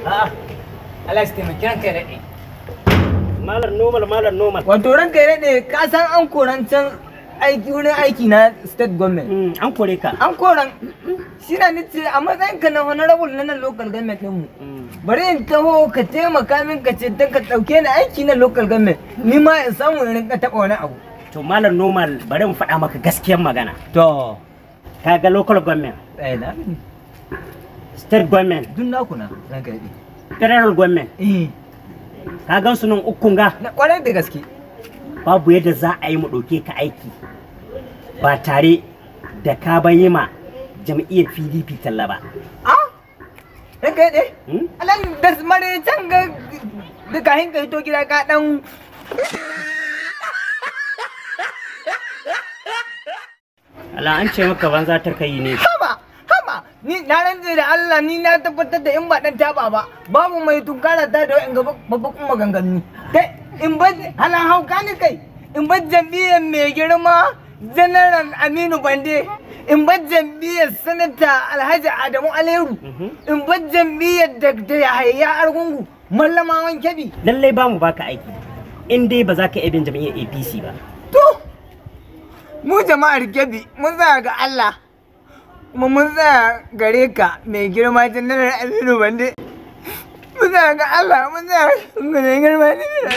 A'a, Allah shi taimaki ranka ya daɗe. Malam normal, malam normal. Wato ranka ya daɗe, ka san an koran can aiki wurin aiki na state government. An kore ka. An koran. Shi na nace a matsayin ka na honorable na nan local government ɗinmu. Bari in taho ka taimaka min ka ce don ka ɗauke ni aiki na local government. Ni ma in samu in rinka taɓa wani abu. To malam normal, bari in faɗa maka gaskiyar magana. To. Ka ga local government, Eh na. state government, Duk naku na ranka ya daɗe. federal government. Eh. Ka gan su nan ukun ga Na kwarai da gaske. babu yadda za a yi mu ɗauke ka aiki ba tare da ka bayi ma jam'iyyar PDP talla ba. Ah! Ranka ya daɗe. Hmm? Alan da mare can ga da kahin ka hito gida ka dan Allah an ce maka banza ta kai ne. Haba haba, ni na rantse da Allah, ni na tabbatar da in ba dan taba ba babu mai tunkara ta da wa'in gaba babban maganganu. Kai in ba halan hauka ni, kai in ba jam'iyyar mai girma General Aminu Bande, in ba jam'iyyar Sanata Alhaji Adamu Aleru, in ba jam'iyyar Dr. Yahaya Argungu Mallamawan Kebbi. Lallai ba mu baka aiki in dai ba za ka iya bin jam'iyyar APC ba. To, mu jama'ar Kebbi mun tsaya ga Allah, kuma mun tsaya gare ka mai girma Janar Aminu Bande. Mun tsaya ga Allah, mun tsaya ga mai girma Janar.